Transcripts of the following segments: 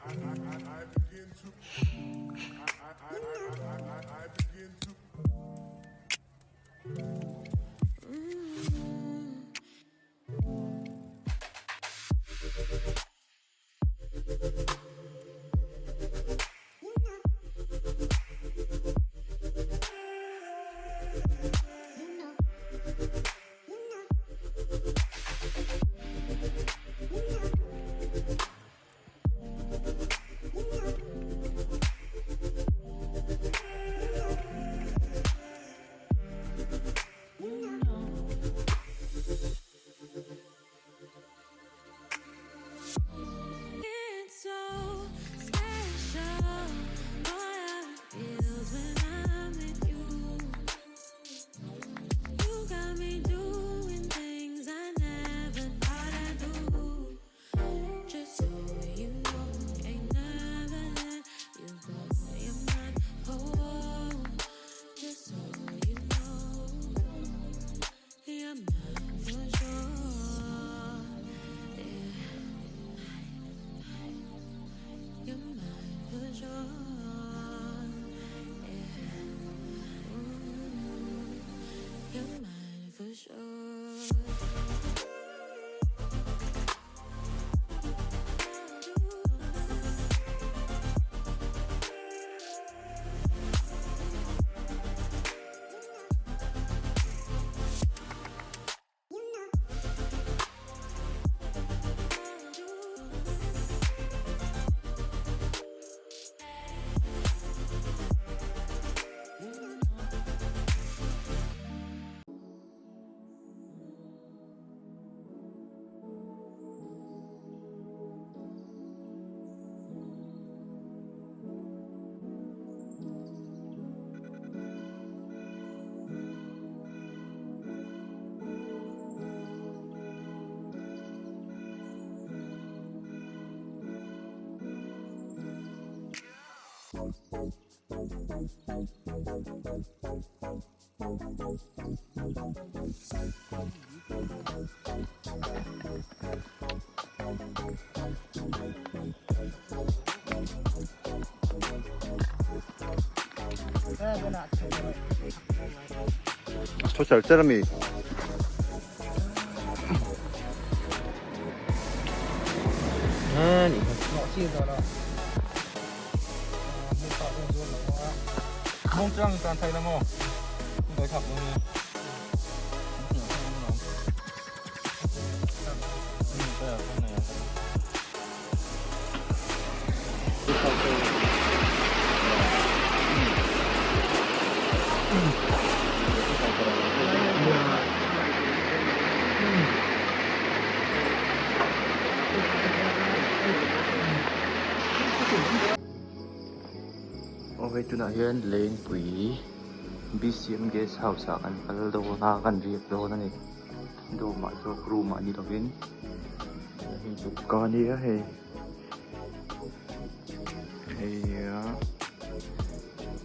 A thaw char char ami. Aw hei tunah hian Lengpui BCM Guest House ah kan kal dawn a kan riak dawn a ni dawm ah zawk room ah ni lovin hei choka a nia hei hei a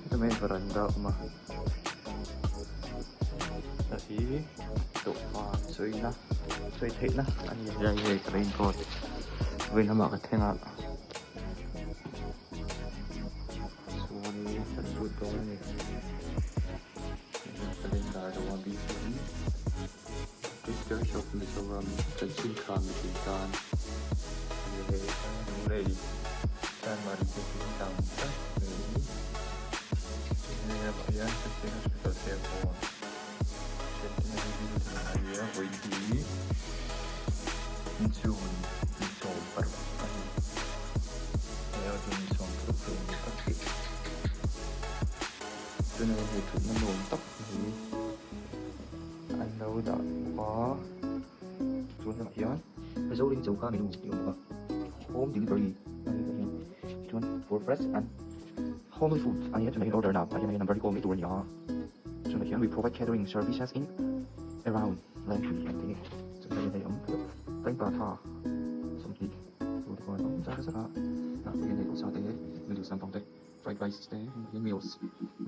heta mai varanda a awm a heta hi dawhkan sawina sawi theihna a ni a hei ka raincoat vawi lamah ka thleng a. Chuanin kan lut dawn a ni. Hei calendar lo a bik in Baptist Church of Mizoram chanchin tha mitin tan leh Lunglei Chanmari te hi lang tlat mai. Hei lamah hian Christian Hospital Serkawn Centenary Building a nia vawi hi June ni 16 a ni. Hei a June ni 16 tur ni tak hi tunah hian hei thutna nuam tak mai an lo dah bawk a chuan lamah hian Mizorin choka menu tih a awm bawk a home delivery a ni hian chuan for fresh and homely food a nia tunah hian order na ah hian number hi call mai tur a ni a tunah hian we provide catering services in around Lengpui an ti a ni chuan hei awm plain paratha 20 tur te pawh an awm zar zar a tah pawh hian hei dosa te noodles lampang te fried rice te heng meals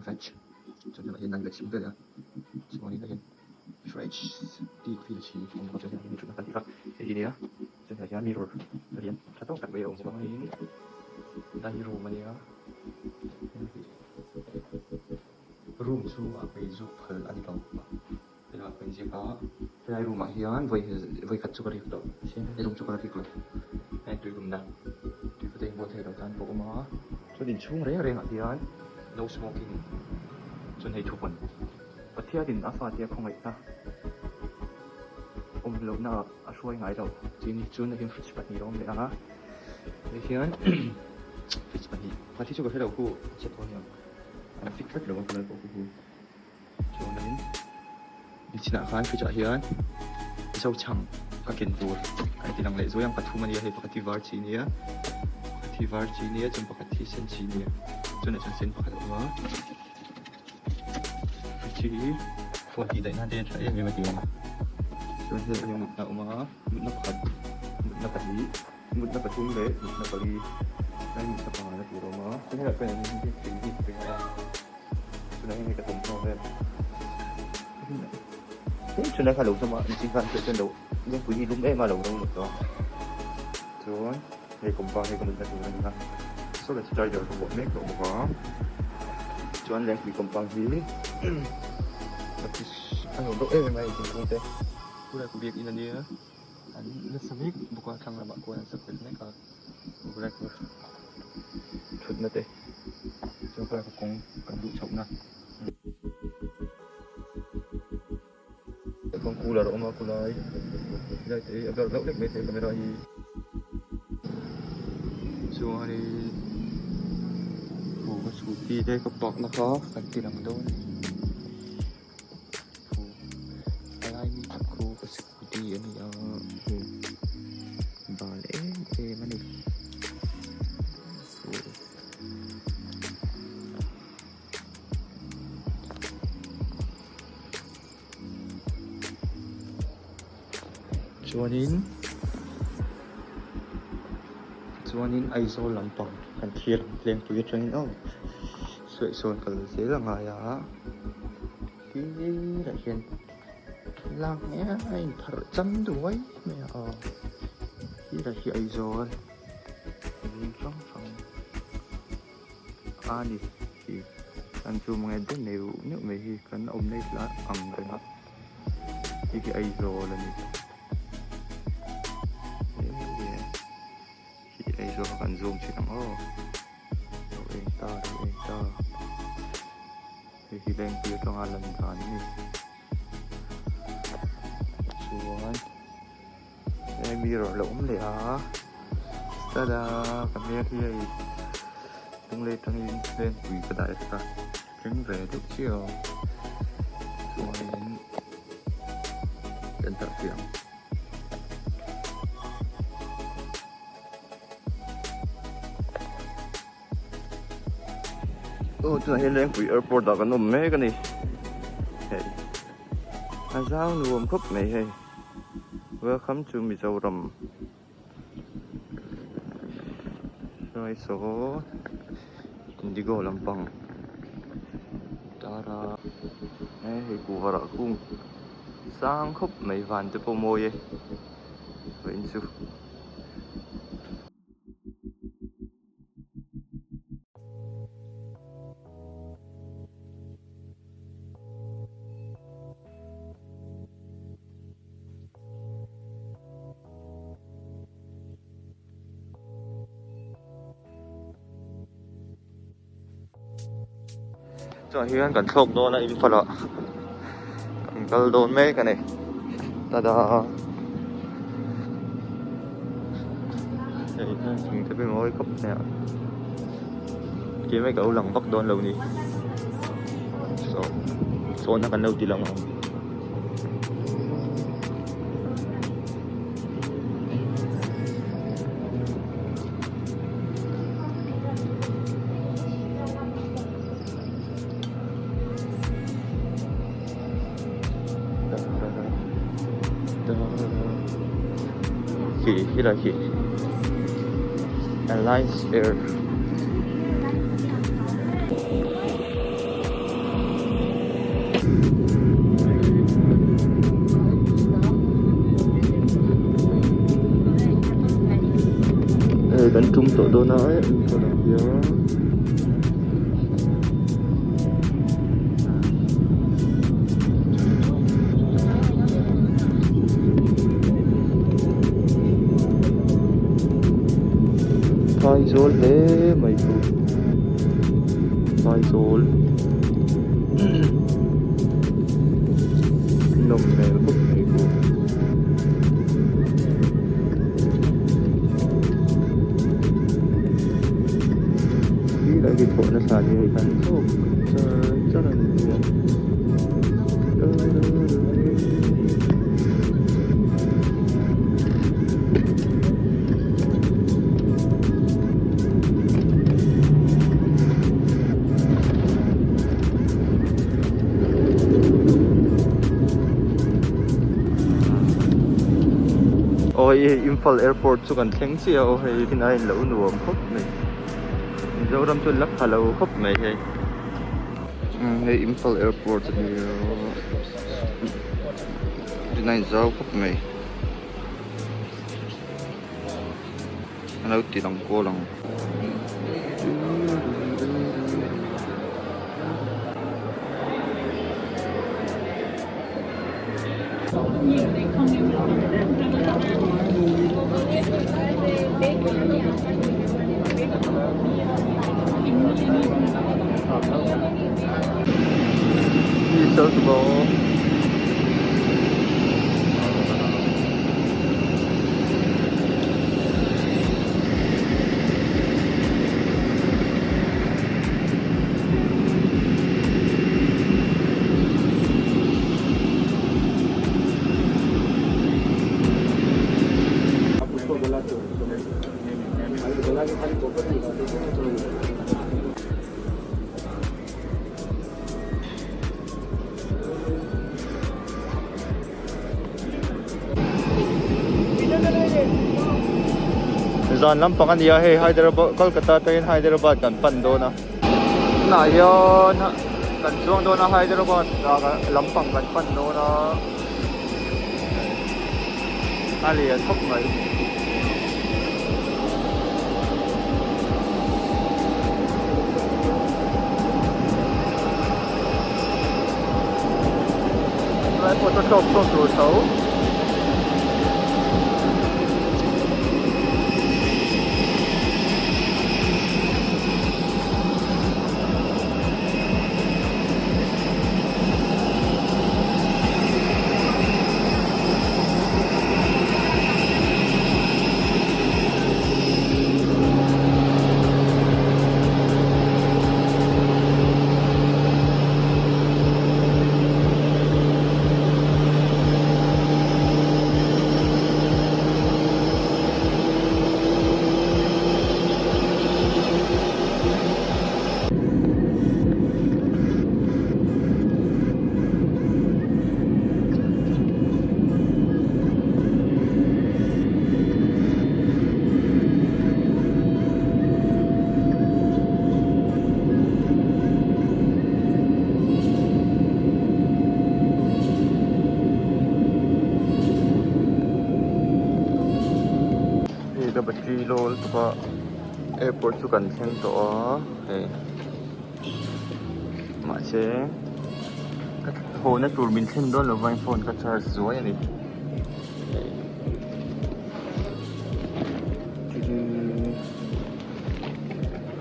veg chuan hengah hian non veg awm vel a chuanin hei hian fresh tea coffee leh chi awm bawk a chuan hei hi thutna kan tih kha hei hi nia chuan hengah hian mirror lian tha tawk tak mai a awm bawk a. Helai hi room a nia room chhungah mei zuk phal a ni lo helaiah ka inziak a helai room ah hian vawi vawi khat chu ka riak tawh he room chu ka la riak lo heng tui lumna tui kawt a inbual thei lo tan pawh a awm a chuan inchhung reng reng ah hian no smoking chuan hei thupawn Pathianin a fate a khawngaihna awm lohna ah a hruai ngai lo tih a ni chuan hei hian fridge pahnih a awm leh a hei hian fridge pahnih pakhat hi chu ka hre lo khu a chhe tawh a niang an fit tlat lo a khawlai pawh khu khu chuanin nichinah khan fridge ah hian zochhang ka ken tur a inti lang leh zuai ang pathum a nia hei pakhat hi var chi a nia pakhat hi var chi a nia chuan pakhat hi sen chi a nia chuan ah chuan sen pakhat a awm a. Fridge hi phone tih daih nan te hian tha em em a ti a chuan helai hi mutna a awm a mutna pakhat mutna pahnih mutna pathum leh mutna pali chuan mutna panga na tur a awm a chuan helaiah pawh hian hi thei hi ka ring a tunah hian hei ka thawmhnaw vel tlem kha a lo hlawm a mihring khan chuan lo lengpui hi lum em a lo ro leh tawh a chuan. Hei compound hi ka mutna tur a ni a, saw slider ka vuah mek tawh bawk a, chuan lengpui compound hi a nuam deuh em em a hei thingkung te khulai khu biakin a nia an nasa mek bawk a thlang lamah khuan an sak fel mek a khulai khu thutna te chuan khulai khu kawng kan duh chhohna. Kawng cooler a awm a khulai helai te hi a blur deuh hlek maithei camera hi chuanin aw ka scooty te ka park na kha kan ti lang dawn a ni aw helai mi tak khu ka scooty a ni a hei bal em em a ni. Chuanin chuanin Aizawl lampang kan thlir ang tlengpui atangin aw sawisawn kal zel a ngai a tirah hian lak mai a inpharh cham duai mai a aw tirah hi Aizawl veng hrang hrang. A ni hi an chu mange den neuh neuh mai hi kan awm nei hla ang reng a hei hi Aizawl a ni hi Aizawl kan zoom chhin ang aw lo eng ta lo eng ta hei hi Lengpui atanga lan dan a ni chuan. Hei mirror lo awm leh a tada ka hmel hi hei lunglei atangin lengpui ka dah vek a thleng ve deuh chiah a chuanin kan dah theih ang. Aw tunah hian Lengpui airport ah kan awm mek a ni hei a zau nuam khawp mai hei welcome to Mizoram hruai saw indigo lampang tara e hei kuhva rah kung sang khawp mai van te pawh mawi e vawiin chu. Chuan hian kan thlawk dawn a Imphal ah kan kal dawn mek a ni tada hei thing te pawh hi mawi khawp mai a tlem hi ka lo lang vak dawn lo ni saw sawna kan lo ti lang ang. Khi helai khi Alliance Air. Hei kan tum tawh dawn a Imphal ah hian Phaizawl hle mai chu Phaizawl nawm hmel khawp mai chu. Khi lai khi thawhna thla ni hei kan chawk char char a ni a. Aw hei Imphal airport chu kan thleng chiah a aw hei a in lo nuam khawp mai Mizoram chu la pha lo khawp mai hei hei Imphal airport a ni a rin a inzau khawp mai a lo ti lang kual ang. Zan lampang a ni a hei Hyderabad Kolkata atangin Hyderabad kan pan dawn a tunah hian kan chuang dawn a Hyderabad lampang kan pan dawn a a lian khawp mai. Lai pawh chu tawk tawk tur tho. Hei ka battery low lutuk a airport chu kan thleng tawh a hei mahse ka thawhna tur min thlen dawn lo vangin phone ka charge zuai a ni.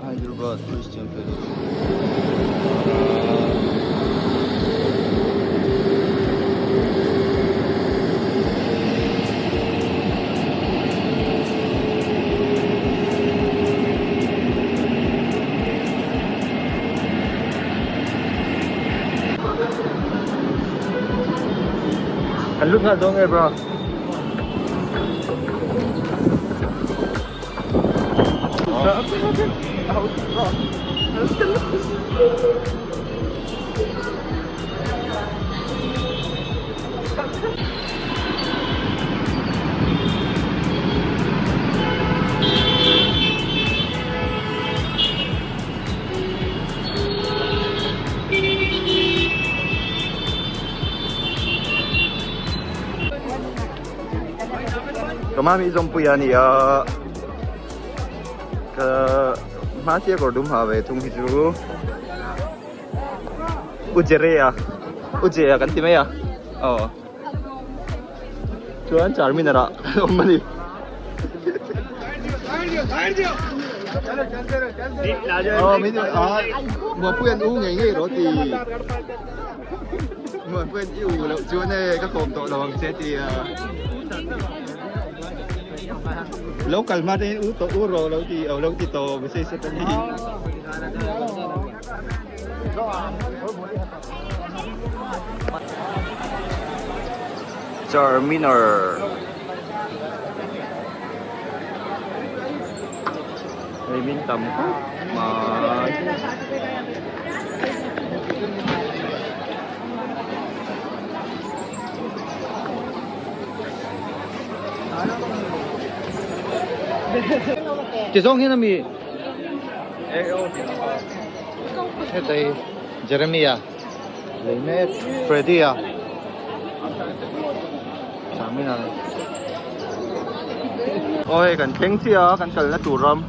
Hyderabad Christian Fellowship. Kan lut nghal dawn nge bro? Ka mami zawmpui a ni a. Ka hma chiah kawr dum ha ve thung hi chu U Jere-a U Je-a kan ti mai a aw chuan Charminar ah kan awm a ni. Aw min a Muanpuia'n u ngei ngei rawh ti Muanpuia'n i u loh chuan e ka kawm tawh lo ang che ti a. Lo kal hma te hian u tawh u rawh lo ti lo lo ti tawh message te pawh hi. Charminar Hei min tam khawp mai. Ti zawng hian ami hetei Jeremia lei mek Freddy-a Charminar Aw hei kan thleng chiah a kan kalna tur ram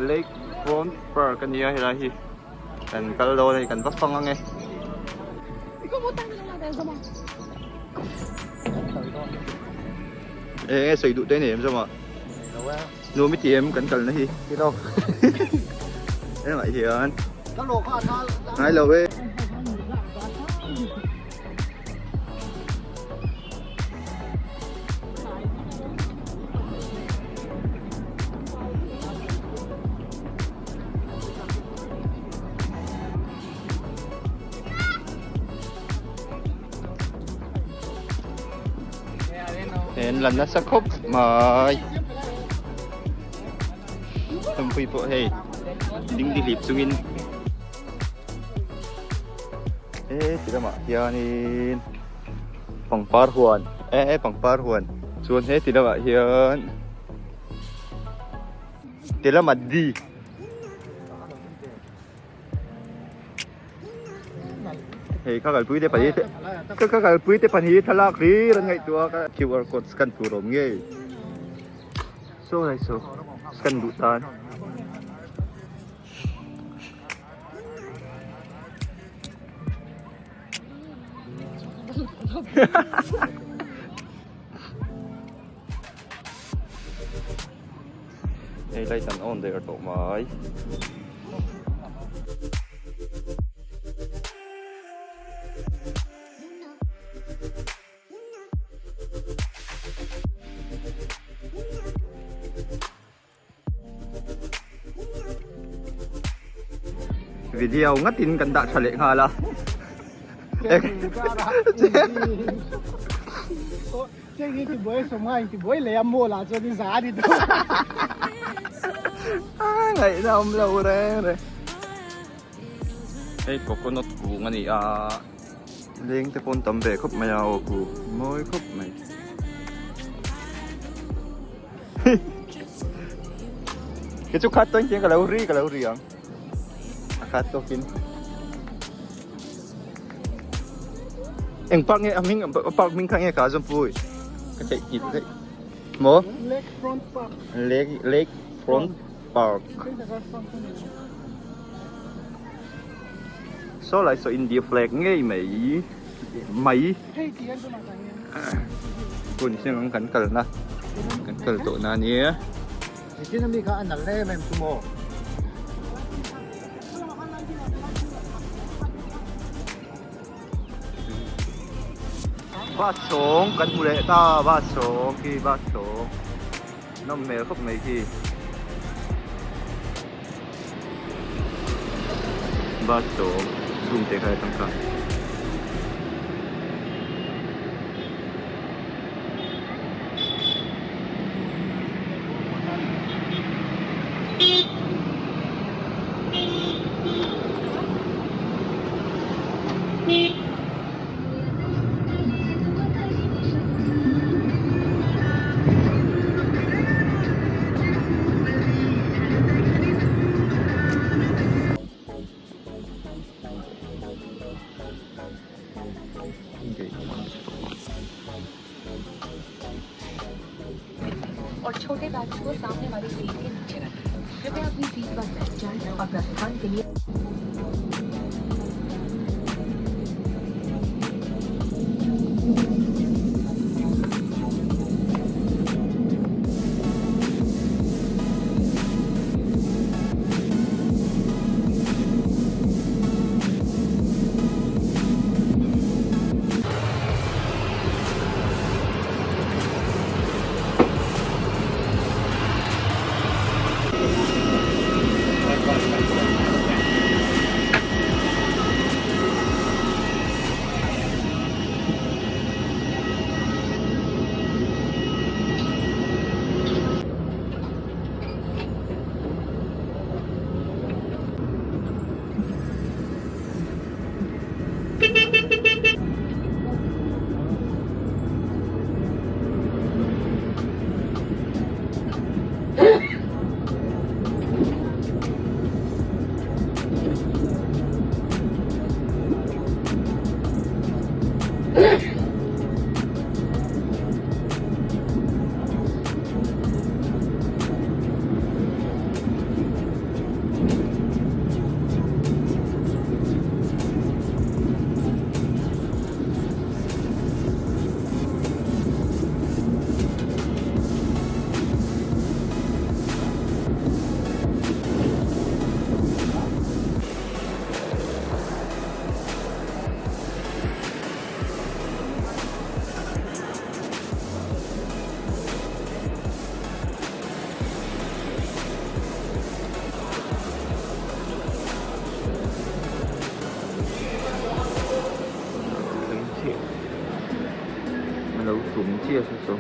Lake Front Park a nia helai hi. Kan kal dawn a ni kan va fang ang e. Eng nge sawi duh te nei em zawma? Nuam i ti em kan kalna hi? Ti lo. Engah hian ngai lo e. Hei an la nasa khawp mai Tumpuii pawh hei dingdi hlip chungin he ti lamah hianin pangpar huan eh pangpar huan chuan he ti lamah hian Telamaddi. Hei kha kalpui te pahnih te kha kalpui te pahnih thlalak hlir an ngaihtuah a ka QR code scan tur a awm ngei. Saw lai saw scan duh tan. Hei light an on der tawh mai. Video ngatin kan dah tha leh nghal a. Ngaihna awm lo reng reng. Hei coconut kung a ni a, leng te pawh an tam ve khawp mai a aw ku mawi khawp mai. Kei chu khat tawhin ka lo ri ka lo ri ang a khat tawkin. Eng park nge a hming a park hming kha nge ka zawmpui ka theih nghilh daih maw Lake Front Park Lake Lake Front Park Saw lai saw India flag ngei mai mai Kun siang ang kan kalna kan kal tawh na ania. Nitin ami kha a nalh em em chu maw? Bus sawng kan hmu leh ta bus sawng khi bus sawng nawm hmel khawp mai khi bus sawng zoom teh kha atang khan. और छोटे बैग्स को सामने वाली सीट के नीचे रखें। A lo tum chiah se chu.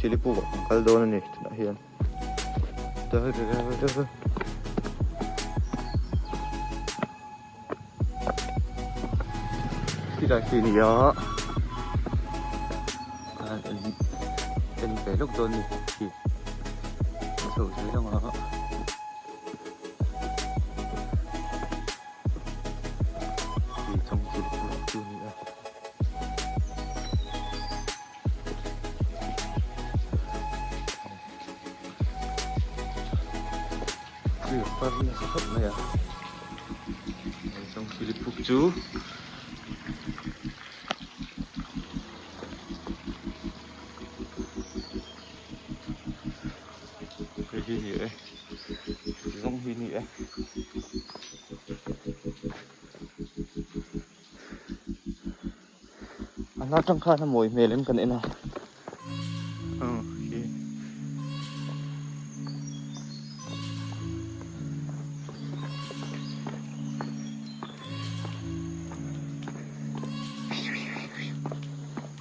Chawngchilhi puk ah kan kal dawn a ni tunah hian. Khilai khi a ni a kan en en ve lawk dawn a ni khi a chho zel ang a. Khi Chawngchilhi puk chu a ni a. Tui a far nasa khawp mai a Chawngchilhi puk chu hei hi a ni e zawng hi a ni e. A hla tang khan a mawi hmel em kan en a. Aw khi.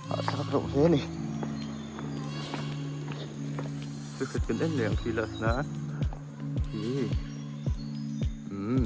Hahthlak reuh hle a ni. Chu khat kan en leh ang khi last na. Khi. Umm.